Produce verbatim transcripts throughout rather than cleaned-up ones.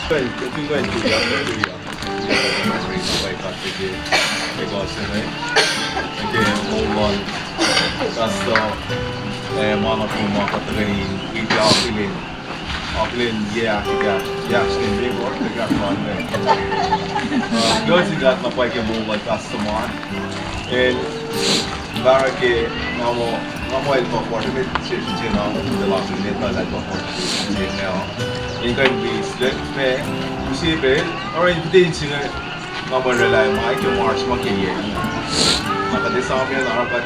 Fin kuh in tuyak, tuyak. Ke moul lal Pastor, eh, ma nuh kwewa ma kuht tuhkweni wi ke akihlen, akihlen yac ahkitah, yac ahkitah me ward, ke kuht ma me. Uh, kuloh sin God na pwacye ke moul lal Pastor Mark. El Barak ke nga muh, nga muh el pa forty minute session se nga muh kuht luhngse ne tuh el pa forty minute session se nga. In kuh in wi slek me, use pac, or in kuht in singe nga muh oraclah ma ke March ma ke yac. Na kuht esamwack na kuht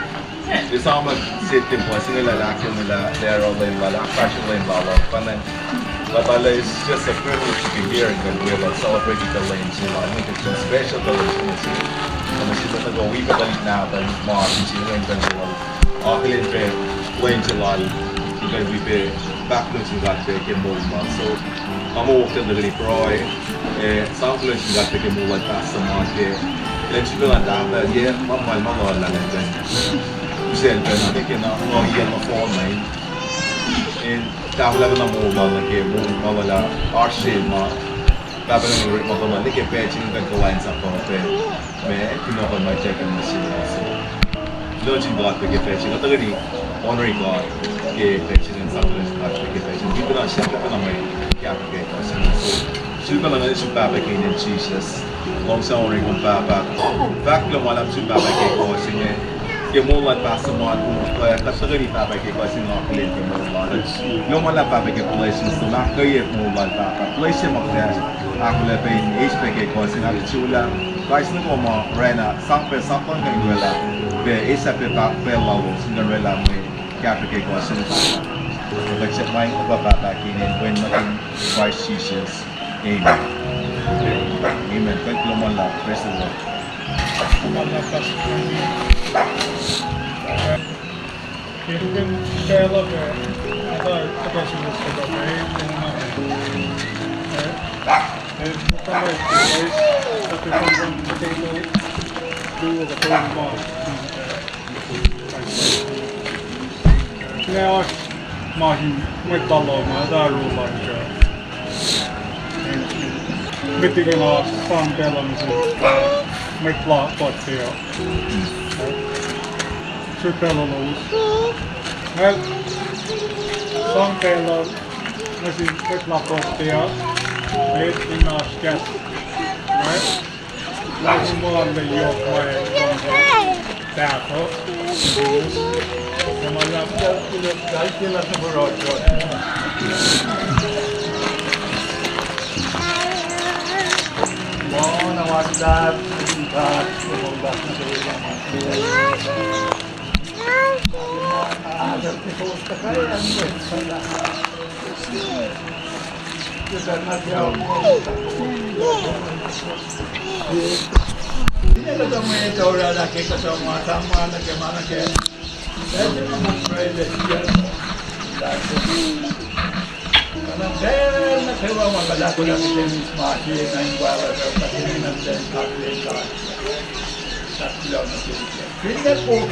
esamwack se tempuhl singucul ahkkahlwemye lah, lah oruh lwen lal, ahkfahsrye lwen lal uh, pa na But uh, it's just a privilege to be here in Venezuela, celebrating the Lord's Day. I think it's a special celebration. Ama sita na go wi pa tuhlihk nahtuhl ma, in Venezuela. Akihlen pac Lord's Day lal, in kuh in wi pac pahkotwen sin God pac ke moul ma. So, nga muh kuht tuhkweni pruhe, eh, sang kuloh sin God pac ke moul lal Pastor Mark ke. Lwen sifacna tahfwelah, yac, ma, ma, ma lal lah, lah, lah. Usel pac na, ke na, nga yac nohfohn na in. In tahfwelah pacna moul lal nuh ke moul ma lal ah oasr sel ma. Pahpah na orekmakihn lal nuh ke pacl se inge kuh in kuhlwacnsap uh pac. Ma, kunohkohn ma tiac kuh in nuh sel lal so. Kuloh sin God pac ke pacl se inge, kuht tuhkweni honor God ke pacl se inge, sang kuloh sin God pac ke pacl se inge. Wi pacna sahp pacna mwe kahpahk ke pacl se inge so. Sifilpac nga nuh sum Pahpah ke inen Jisus. Luhngse orekma Pahpah. Fahk kuloh ma luhlahp sum Pahpah ke kuh se inge. Ke moul lal Pastor Mark, uh, kuht tuhkweni Pahpah ke kuh se inge akihlen ke moul lal. Kuloh ma luhlahp Pahpah ke blessings, so ma kuh ye moul lal Pahpah. Bless him, ahkolah pac in eis pac ke kuh se inge, ahksuwohslah kais nuh kwewa ma oraclah, sang pac, sang pac kuh in oraclah, pac eis pac pacl lalos in kuh in oraclah mwe kahsruh ke kuh se inge Pahpah. Kuht siyuck ma inge pa Pahpah ke inen Wen nuhtin Kraist Jisus. Amen. Amen. Kuloh ma luhlahp. Praise the Lord. Nga oasr ma sin mwet lalo ma ta ru lasr uh. Met liki nga sang pacl uh nuh sin mwet la puhtac uh. Srihpac lalos. Nga sang pacl uh nuh sin mwet la puhtac uh. Met in oasr kahs. Right? Lasu ma la yohk ma e tahfuh. Ema lah kulo kalkela na poroto. Mona wata, God, kulo wata. Ine kuhtuh mwet oraclah ke kuhtuh ma, ma nuh ke, ma nuh ke. Pacl se ma kom pruhe lac siyuck. Kanan pacl nuh kwewa ma kuht ahkolah ke Dennis ma sie na in waclah kuht in nuh sin God, God. God kuloh nuh sel. Finne kom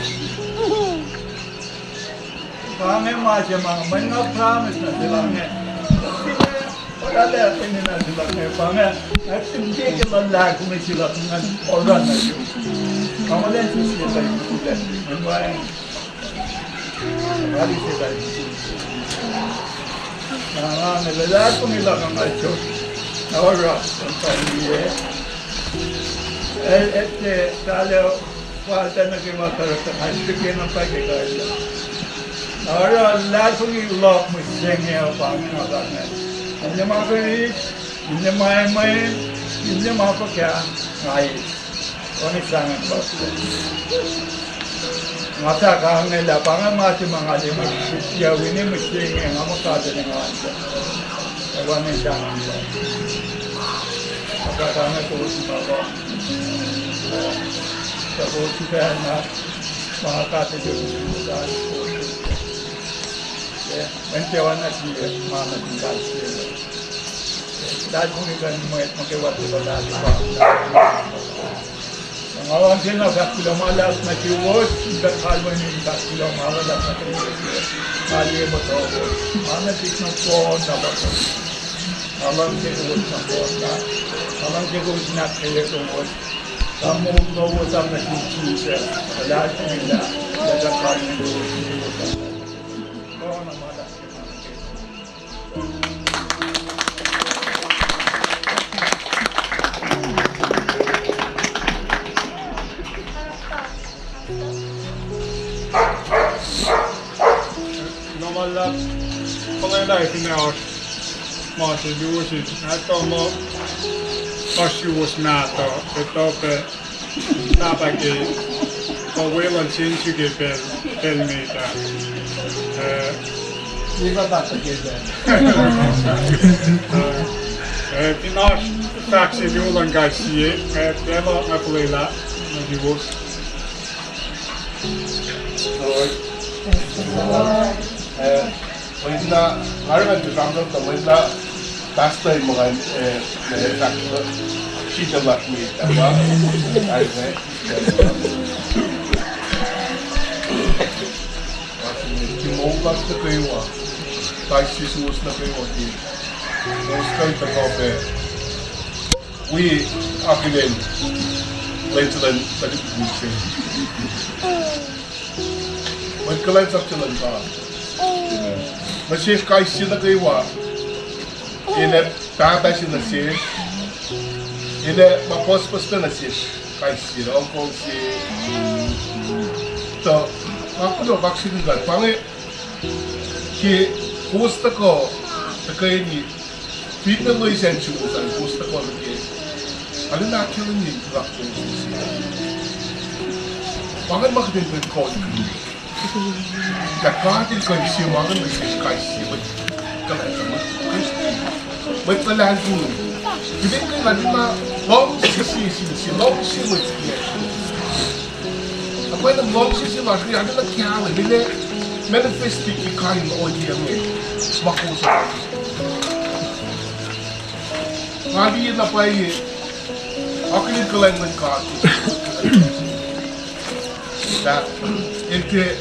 Pa inge ma se ma, mweyen nga promise nuh sel inge. Oraclah enenuh se luhk inge, pa inge, nga siyuck ke luhlahlfongi se luhk inge, oruh nuh sum. Nga muh lwen se sie tuh in kuh lwen, mweyen nga, nga lise tuh in kuh. Na nga inge luhlahlfongi luhk inge sot, na oruh, sometime ye. El, el tiac, tahl, fal pacna ke ma tari tuh nga srihke na pa ke kain. Na oruh luhlahlfongi luhk mihsenge uh pa inge nga fahk inge. Finne ma kuh ris, finne ma emwen, finne ma fuhkah, nga eis. Oacna sang inge. Nga fahk inge lah pa inge ma se ma nga liye mihsenge, wine mihsenge, nga muh God in engan. Oacna sang inge. Nga fahk inge kowos in ma luhngse. Tuh kowos sifacna, ma God El, eh, mweyen tiac oacna sie ma nuhtin God se. Luhlahlfongi luhn mwet nuh kwewa se luhlahlfongi. Nga luhngse na fahk kuloh ma luhlahp nuh suwos, in fahk kalweni in fahk kuloh ma luhlahp nuh suwos. Nga liye muhtuhwos. Ma nuh sihk nohfohn na pa Nga luhngse kowos na kowos na. Nga luhngse kowos na keye kowos. Nga moul lowos an nuh sin Jisus. Luhlahlfongi lah, lah kalmen kowos nuh kowos an. Lwelah ma luhlahp Nohmal lah, pangena finne oasr ma se luo se, ahto muh oasr suwos mahtuh, etuh pac, pahpah ke, kuh weluhl se inge ke pacl, pacl met ah. Eh, Eva pahpah ke pacl. Eh, fin oasr fahk se luo luhn kais sie, eh, pacl uh nga fuhlwelah nuh suwos. Lord. Eh, mwet na, nga oruh ngan sramsram tuh mwet na pastor in muh ngan, eh, eh, fahk, eh, sritacl lasr me, eh, pa, eh, eh, ke moul lasr nuh kwewa, kais sie suwos nuh kwewa ke, kowos kuh in tuhkuh pac wi akihlen lwen se lwen tuhlihk mihsenge. Mwet kuhlwacnsap se luhn God. Nuh sesr kais sie nuh kwewa, el ac pahpah se nuh sesr, el ac ma pucspucs pac nuh sesr kais sie, uncle se. Tuh, nga kuloh kaksakihn God, pa inge ke kowos tuhkuh, tuhkweni, finne loes acn suwos an, kowos tuhkuh nuh ke, arulacna ahkkahlwemye luhk kowos nuh sesr. Pa ingacn ma kuht in kuh in kol kuh, lah God El kuh in sie ma ingacn nuh sesr kais sie, mwet kuhlwacnsap, mwet Christian, mwet luhlahlfongi. Kuht in kuh in arulacna luhngse sie sin sie, luhngse mwet se. Na pwacye luhngse se lasr inge arulacna kahlwem, arulacna manifest ke kain ohiyac inge ma kowos oasr. Nga liye na pwacye akihlen kuhlwacng luhn God, lah El tiac,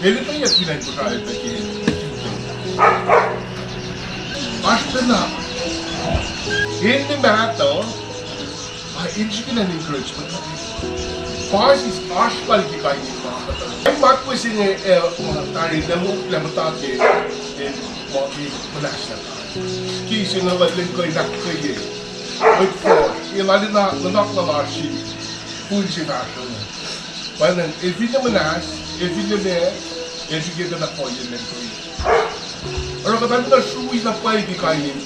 El etweyuck fin acn Kosrae pac ke, oasr pacna, El ne mahtuh, a, El srihke na encouragement. Pa sis oasr lal ke kain in ma kuhtuh. Ac ma ke se inge, eh, ma tari na mo, lah muhta ke, eh, ma ke muhnahs na. Ke se inge lal Leum kuh in ahkkweye mwet fuhsr, el arulacna nuhnak na lasr in fihl se fahsruh inge. Pwacnwacng, el finne muhnahs, el finne ma, el srihke pacna kuh in lwen kuh. Oruh kuht arulacna srui na pwacye ke kain in,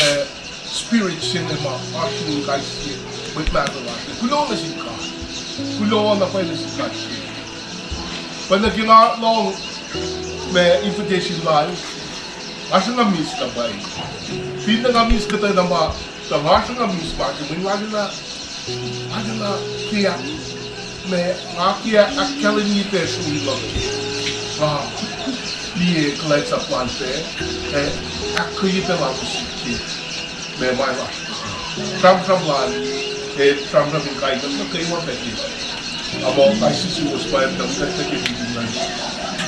eh, spirit se inge ma oasr in kais sie mwet mahtuh lasr. Kuloh nuh sin God. Kuloh na pwacye nuh sin God. Pwacnwacng ke nga lohng ma invitation lal, nga sruhnga miss na pwacye. Finne nga miss kuhtuh na ma, tuh nga sruhnga miss ma ke mwe lal na Arulacna ke, ma nga ke ahkkahlwemye pac srui luhk ke nga liye kuhlwacnsap lal pac, ac ahkkweye pac lal nuh sihk ke ma ma lasr. Sramsram lal, ac sramsram in kain nuh kwewa pac ke. Nga muh kais sie suwos pa etuh muhtwacta ke meeting lal,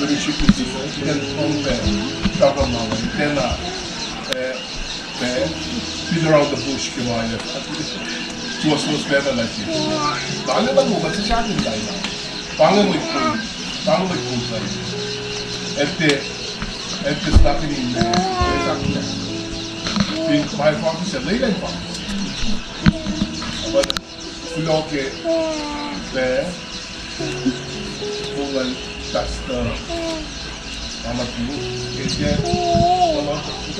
leadership meeting lal, kuht in lohng pac sramsram lal, tiacna, eh, ma beat around the bush ke ma inge. Suwohswohs pacna nuh sesr. Lal elan wo kuht sesr in kain. Pa inge mwet kol, pa inge mwet kol lal. Ete, ete stakini me, me sakna. Fin ma fahk se, lwelah in fahk. But kuloh ke, ma, Kulan Pastor Mama King, Eje, Mama King.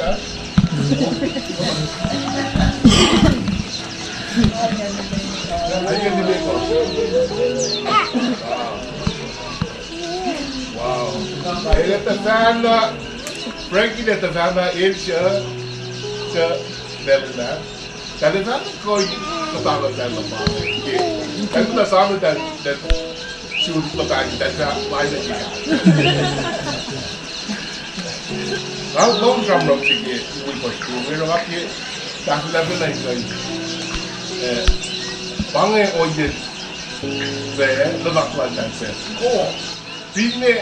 Wow. Wow. Ele tafana, Frankie ele tafana, Eje, Eje, Melina. Tahl fahk kuh in kuhtanglah tahl luhpan. Tahl na sahp tahl, tahl sun luhpan, tahl fahk ma na ke. Nga lohng sramsram se ke, wi pastor, we ro ke, tahl fahk na in kuh in. Eh, pa inge ohiyac, we, luhnak lal tahl fahk. Ko, finne,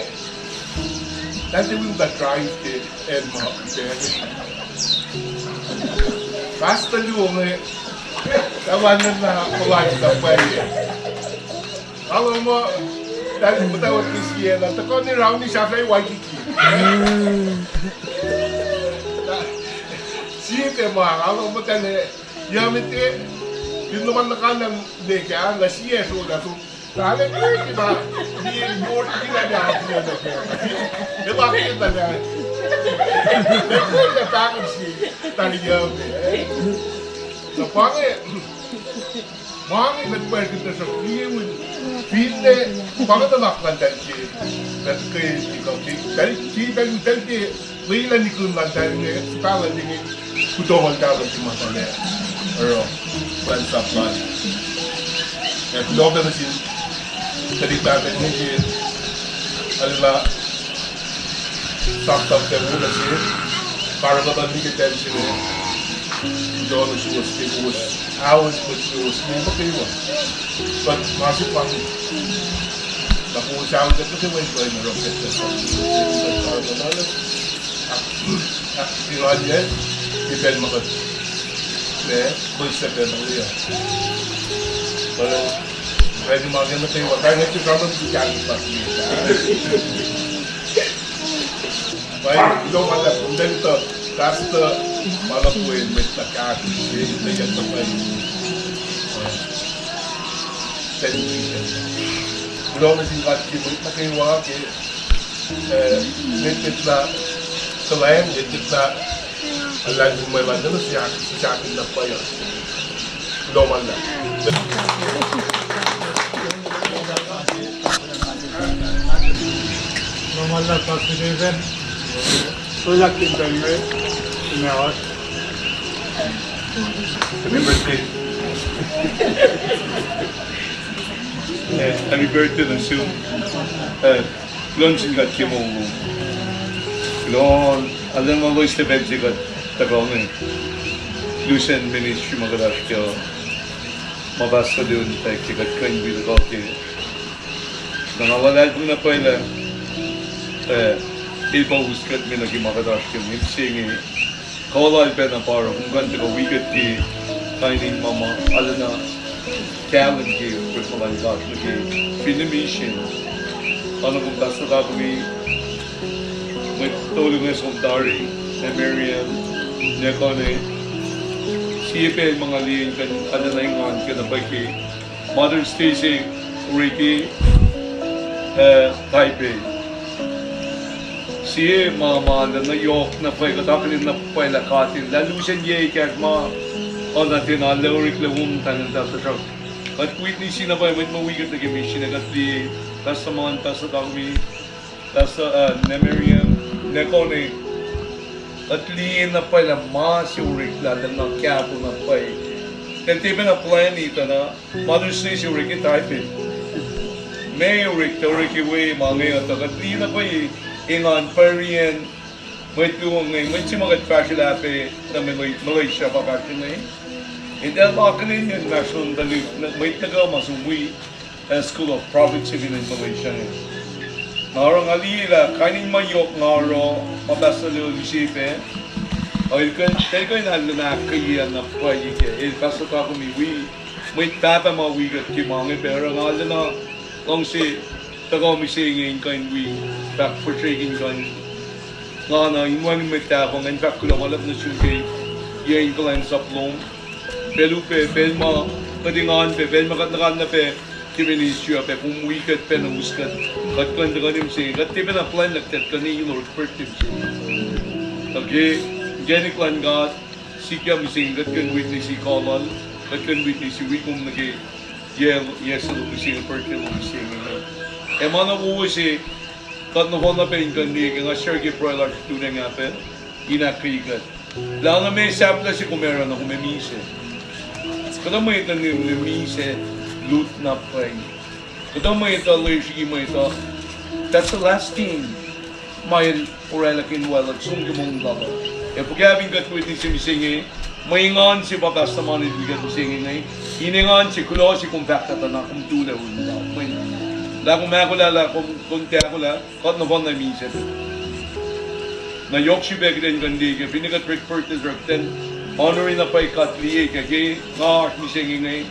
Tahl te win ta drive ke acn ma ke. Pastor luo inge, tahl wacngihn na puhlaik na pwacye. Nga lohng muh, tahl muhtwacwacack ke sie na, tuhkuh ne rauni sahflah Waikiki. Sie pac ma, nga lohng muh tahl, ya met, fin luhman na kahlwem ne ke, nga sie srolah som. Tahl ke ma, ni yor kila ne ahkfalye nuh ke. Elah ke tahl, elah ke tahl pahngpahng sie, tahl ya met. Na pa inge, ma inge kuht pwacr kuht tuhsruhk liye win. Finne, pa inge nuhnak luhn tahl ke, kuht ke, ke, ke, tahl ke, tahl, tahl ke, lwelah nikihn luhn tahl inge, srihpac luhn inge, kutongan tahl ke ma tahl, oruh, plwacn sap lal. Ac kuloh pac nuh sin, kuht in pahpah inge ke, arulacna, saptap tahl wo nuh se, karihngihnuhl ke tahl se inge. Kuloh nuh suwos ke kowos, aol mwet kowos inge nuh kwewa. Kuht ma se pa, na kowos aol kuht nuh kwewa in kuh in oruh kuht, kuht karihngihnuhl. Ahk, ahkingalyacl, ke pacl ma kuht, ma, kowos suc pacl ma we uh. Kuht, kuht ma inge nuh kwewa, kuht in sramsram ke kahs lasr. Pa inge, kuloh ma luhlahp, kom tuh pastor, ma luhlahp we mwet na kahsruh, se, se yac tuh pa inge. Thank you. Kuloh nuh sin God ke mwet nuh kwewa ke, eh, mwet, mwet na kuhlwacng, mwet, mwet na luhlahlfongi ma luhn, siyuck, siyuck in na pwacye. Kuloh ma luhlahp. Kuloh ma luhlahp, Pastor David. Kuloh ma luhlahp, Pastor David. Happy birthday. Eh, happy birthday nuh sum. Eh, kuloh nuh sin God ke moul lom. Kuloh, arulacna loeslac pacl se kuht tuhkuh inge. Lusen ministry ma kuht oasr kac uh. Ma pastor luo in pac ke kuht kuh in wi tuhkuh ke. Na nga luhlahlfongi na pwacye lah, eh, el pa us kuht me nuh ke ma kuht oasr ke mihs se inge. Kuh lal pacna pa oruh kom kuh in tuhkuh wi kuht ke kain in ma ma arulacna kahlwem ke orekma luhn God nuh ke finne misin. Oacna kom pastor Takumi, mwet tolu inge som tari, na Miriam, na Kone. Sie pacl ma nga liye in kuh in arulacna engan kuh na pwacye ke Mother's Day se orek ke, eh, Taipei. Sie ma ma arulacna yohk na pwacye, kuht akihlen na pwacye lah katinlah lusen yac ekahsr ma, oacna tiacna arlac oreklac wo muhtahl in tuh tuhsruhk kuht witness na pwacye mwet ma wi kuht nuh ke misin ah, kuht liye Pastor Mon, Pastor Takumi, Pastor, uh, na Miriam, na Kone, kuht liye na pwacye lah ma se oreklac arulacna kahto na pwacye. Kuht tiac pacna plwacni tuh na Mother's Day se orek ke Taipei. Ma orek tuh orek ke we ma inge uh tuh kuht liye na pwacye engan pwacriyacn mwet luo inge, mwet se ma kuht fahsrwelahpac nuh Malay-, Malaysia pa fahsr inge. Eltahl akihlen inmahsrlon tuhlihk mwet nuh kwewa ma som wi School of Prophets se fin acn Malaysia inge. Na oruh nga liye lah kain in ma yohk nga oruh ma pastor luo use pac, el kuh, el kuh in arulacna ahkkweye na pwacye ke el Pastor Takumi wi mwet pahpah ma wi kuht ke ma inge pac, oruh nga arulacna luhngse tuhkuh mihsenge in kuh in wi, fahk fihsrwacsr in kuh in, nga na in wacngihn mwet tahfuh, nga in fahk kuloh ma luhlahp nuh sum ke yac in kuhlwacnsap lom. Pacl upac, pacl ma kuht engan pac, pacl ma kuht nuhkan na pac ke ministry uh pac, kom wi kuht pac na us kuht, kuht kuh in tuhkuh nuh mihsenge, kuht tiac pacna plwacn lah kuht kuh in el oruh birthday mihsenge. Tuh ke inkacnek luhn God, sikyak mihsenge kuht kuh in witness kuh lal, kuht kuh in witness wi kom nuh ke yac, yac se lom mihsenge, birthday lom mihsenge. Ac ma na wowo se kuht nohfohn na pac in kuh in liye ke nga share ke pruhe lasr tuhlihk ah pac, in ahkkweye kuht lah na meac sahflah se kom oruh na kom ac misac. Kuhtuh mwet uh nihm, nihm misac, lut na pwacye. Kuhtuh mwet uh loes liki mwet uh, that's the last thing ma el oraclah ke inwacluh, som ke moul lal uh. Ac fuhkah fin kuht witness mihsenge, mwe engan se pa Pastor Mon el wi kuht mihsenge inge, in engan se, kuloh se kom fahk kuhtuh na kom tulac un lal. Mwe, lah kom ahkolah, lah kom, kom tiac ahkolah, kuht nohfohn na misac pac. Na yohk srihpac kuht in kuh in liye ke finne kuht break birthday, kuht in honor na pwacye God liye ke, ke nga oasr mihsenge inge.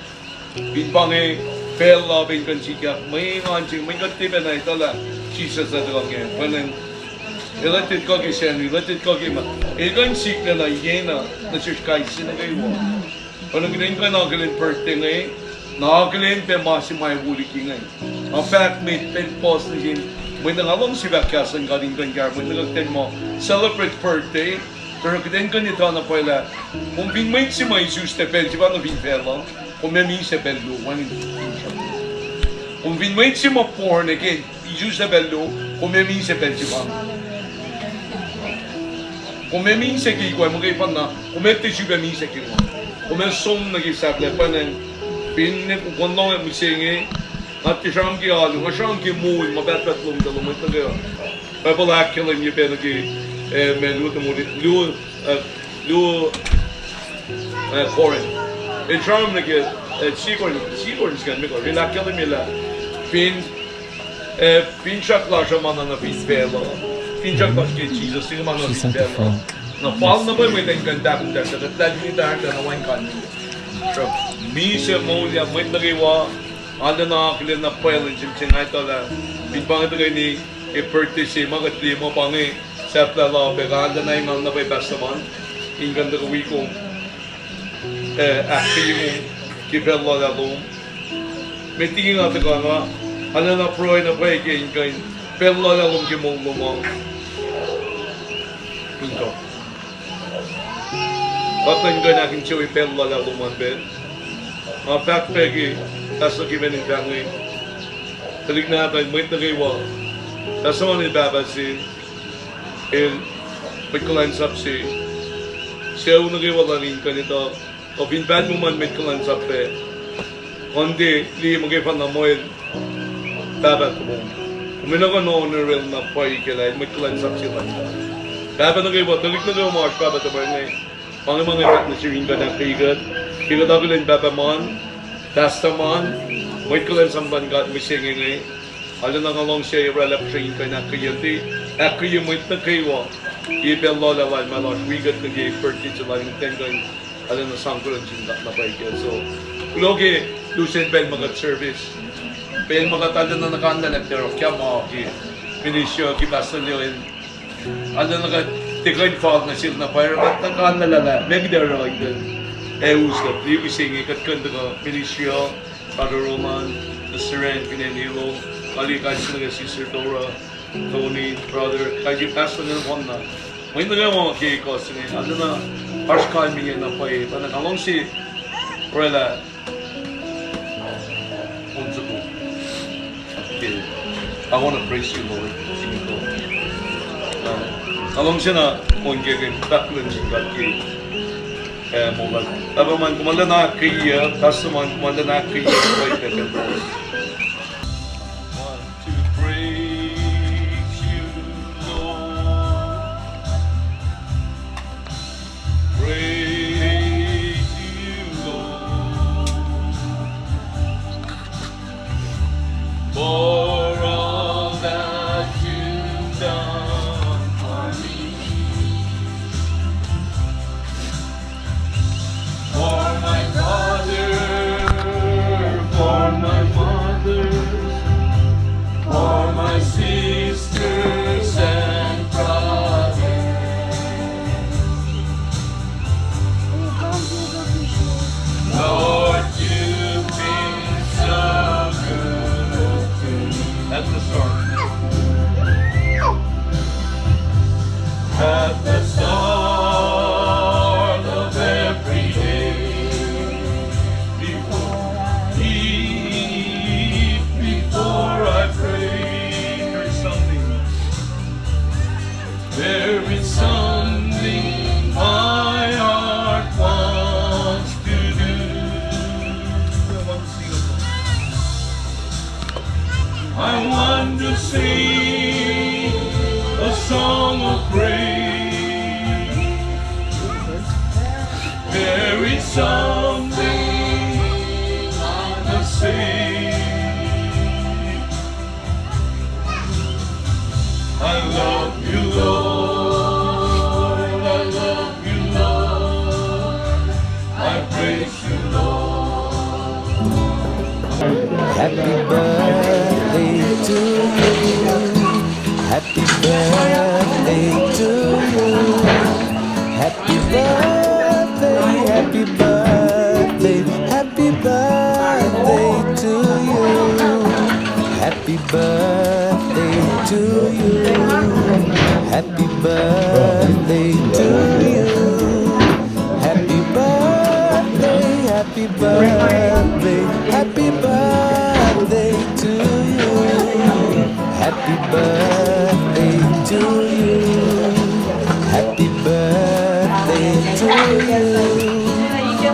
Fin pa inge pacl lal pa in kuh in sikyak mwe engan se, mwe kuht tiac pacna etuh lah Jisus el tuhkuh inge. Pwacnwacng el ac tiac tuhkuh ke Sacnri, el ac tiac tuhkuh ke ma, el kuh in sikyak na iyena nuh sesr kais sie nuh kwewa. Pwacnwacng kuht in kuh in akihlen birthday inge, na akihlen pac ma se ma ac wo liki inge. Nga fahk met pacl puhs nuh sin mwet na, nga luhngse fahk kahs luhn God in kuh in kahsruh mwet na kuht in muh celebrate birthday, tuh kuht in kuh in etuh na pwacye lah kom fin mwet se ma isuslac pacl sefanna fin facluh, kom ac misac pacl luo, wacngihn. Kom fin mwet se ma born again, isuslac pacl luo, kom ac misac pacl sefanna. Kom ac misac ke ikoac muhkwena, kom ac tiac sifilpac misac ke ma. Kom ac som nuh ke sahflah. Pwacnwacng, finne kom lohng mihsenge, nga tiac sramsram ke alu, nga sramsram ke moul ma pahtpaht lom, tuh lom mwet nuh kwewa. Bible ahkkahlwemye pac nuh ke, eh, ma luo Timothy, luo, eh, luo, eh, Corinth. El sramsram nuh ke, eh, sie Corinth, sie Corinth ingacn, me Corinth. El ahkkahlwemye lah fin, eh, finsrak lasr uh ma na nuh fin facluh, finsrak lasr ke Jisus inge ma na nuh fin facluh. Na fal na pwacye mwet in kuh in tahfonglac, kuht luhlahlfongi tari na wacngihn kain. Misac moul ah mwet nuh kwewa, arulacna akihlen na pwacye lwen se mihsenge, nga etuh lah fin pa inge tuhkweni ke birthday se ma kuht liye muh pa inge sahflah lal pac, kuh arulacna engan na pwacye Pastor Mann in kuh in tuhkuh wi kom, eh, ahkkweye kom ke pacl lal ah lom. Met liki nga tuhkuh nga, arulacna pruhe na pwacye ke in kuh in pacl lal ah lom ke moul lom an. Inkuh kuht in kuh in ahkinsewowoye pacl lal ah lom an pac. Nga fahk pac ke Pastor Kevin in fahk inge, tuhlihk nahtuhl, mwet nuh kwewa, Pastor Mann el pahpah se, el mwet kuhlwacnsap se, sucu nuh kwewa lal in kuh in etuh, kuh fin pahtpaht muh met kuhlwacnsap pac, kuh in tiac liye muhkwena muh el pahpah tomom. Kom enenuh kuh in honor el na pwacye ke lah el mwet kuhlwacnsap se lal. Pahpah nuh kwewa, tuhlihk nuh kwewa ma oasr pahpah tuhmwacl inge, pa inge ma nga fahk nuh sesr in kuh in ahkkweye kuht ke kuht akihlen Pahpah Mann, Pastor Mann, mwet kuhlwacnsap luhn God mihsenge inge. Arulacna nga luhngse oraclah puhsra in kuh in ahkkweye, ahkkweye mwet nuh kwewa ke pacl lal ah lal ma lasr wi kuht nuh ke birthday se lal in kuh in arulacna sang kuloh nuh sin God na pwacye kac. So, kuloh ke lusen pacl ma kuht service, pacl ma kuht arulacna nuh kahlwem lah tiac oruh kama ke ministry uh ke Pastor Leon. Arulacna kuht tiac kuh in fal nuh sel na pwacye, kuht nuh kahlwem lah meac kuht oruh in kuh in us kuht liye mihsenge, kuht kuh in tuhkuh ministry uh, Brother Roland, Sister Ann, fin acn Hilo, kaliyac kais sie nuh ke Sister Dora, Tony, brother, kais sie Pastor Leon Wanda. Mwet nuh kwewa ke ekuh se inge, arulacna oasr kalmeyac na pwacye, pacna nga luhngse oraclah on soko. Okay. I want to praise you, Lord. Sing it, Lord. Uh, nga luhngse na on ke ke fahk kuloh nuh sin God ke, eh, moul lal. Pahpah Mann, kom arulacna ahkkweye, Pastor Mann, kom arulacna ahkkweye, pwacye pac, Lord. Want to praise you, Lord. Praise you, Lord, for all that you've done for me. For my father, for my mother, for my sisters and brothers. Lord, you've been so good to me. That's the start. At the start of every day, before I eat, before I pray, there's something, there is something my heart wants to do. I want to sing a song of praise. There is something I must say. I love you, Lord. Happy birthday to you. Happy birthday to you. Happy birthday, happy birthday, happy birthday to you. Happy birthday to you. Happy birthday to you. Happy birthday, happy birthday, happy birthday to you. Happy birthday to you. Happy birthday to you.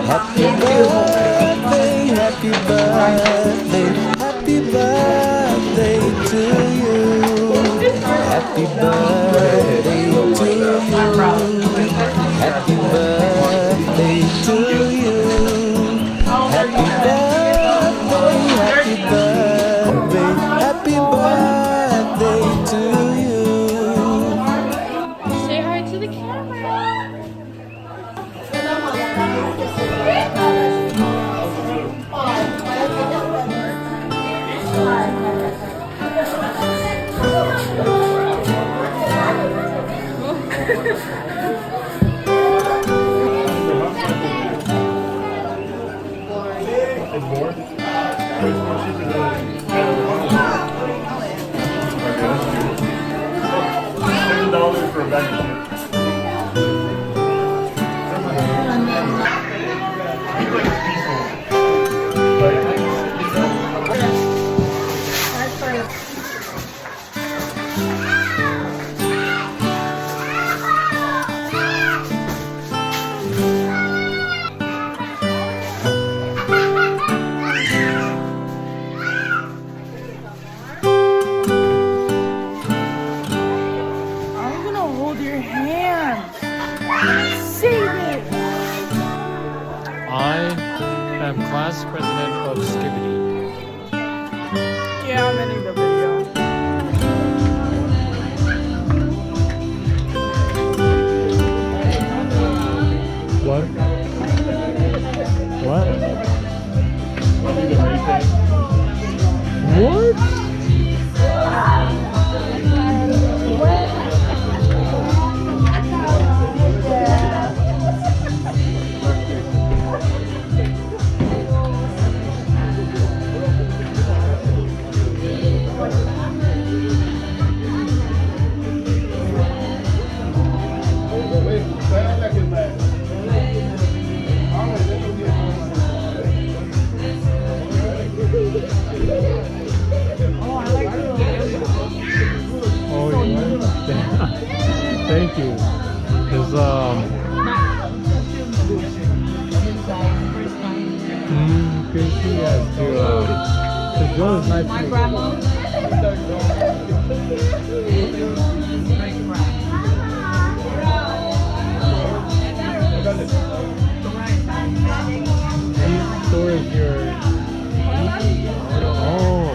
Happy birthday, happy birthday, happy birthday to you. Happy birthday to you. Happy birthday to you. Happy birthday, happy birthday, happy birthday to you. Say hi to the camera. Seven dollars for a bag of chips. I'm gonna hold your hand. Save it. I am class president of Skibidi. Yeah, I'm ending the video. What? What? What? Oh, you like it? Thank you. 'Cause, um, mm, good to see you guys too. Um, it's really nice to meet you. These stores here. Oh.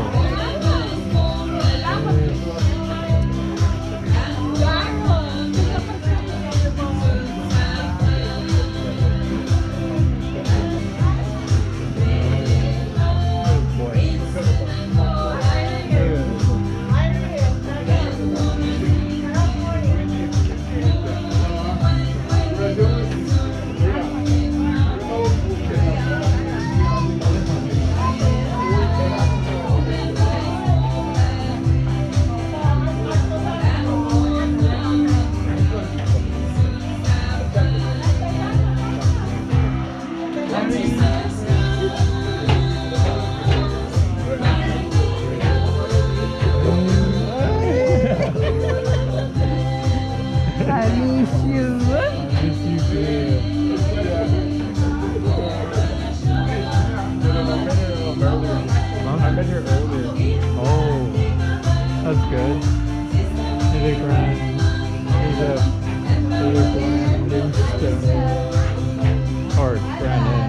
I miss you. I miss you too. Huh? I met her earlier. Oh, that's good. Is it grand? Is it, is it grand? Or grand, yeah.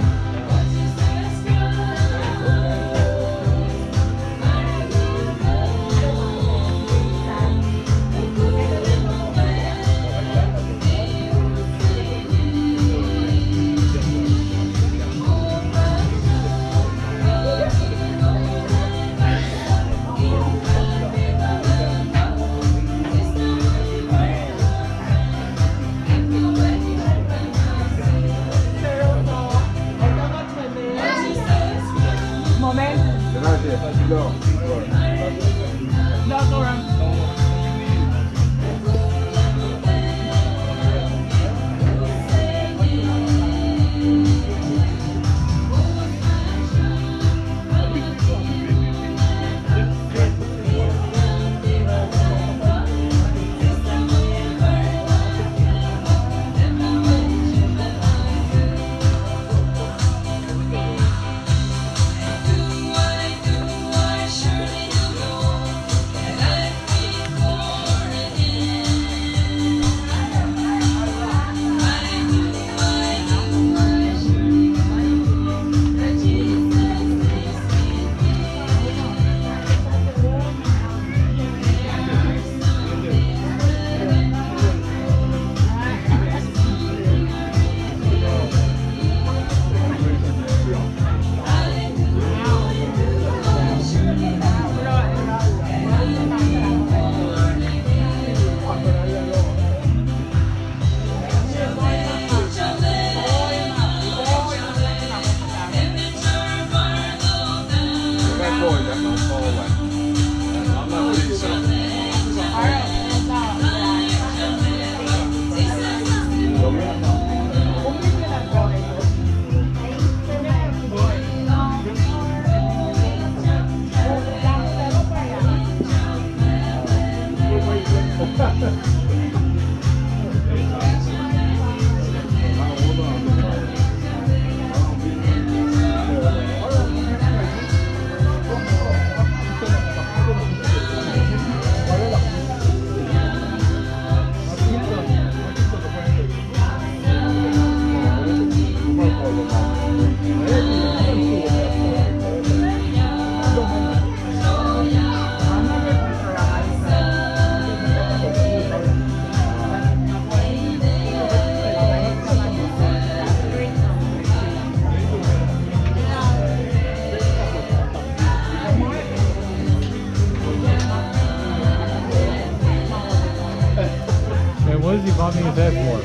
What is he bumming his head for?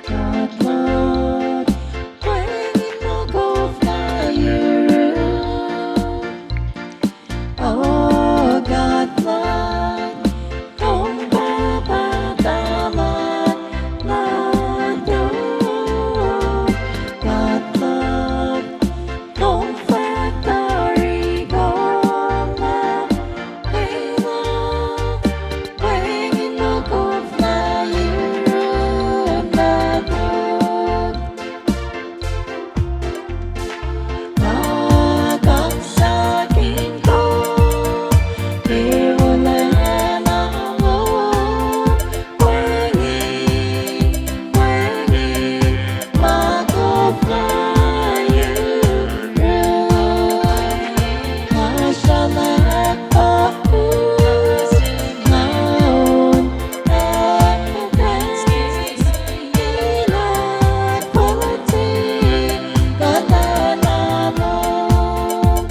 God Lord, wacngihn ma koflah yuruk. O God Lord, kom Pahpah tuhma luhn tok. God Lord, kom fahk tari kom na pwacye, wacngihn ma koflah yuruk ma tok. Nga kaksakihn kom ke wolacna lom. Wacngihn, wacngihn ma koflah yuruk. Nga sralak pahu, nga on ahkmuhkahs, ilah poti kuhtwena lom.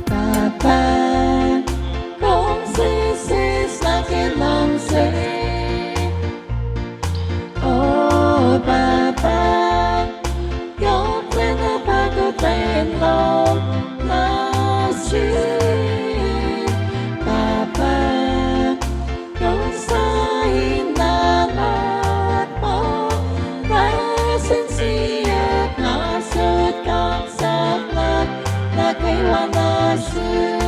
Pahpah, kom sesseslah ke luhngse. O Pahpah, yohklacna pahkotwen lom nuh sum. Pahpah, kom sa in nuhnak muh nga sin siyuck, nga sot kaksak luhk nuh kwewa nuh sum.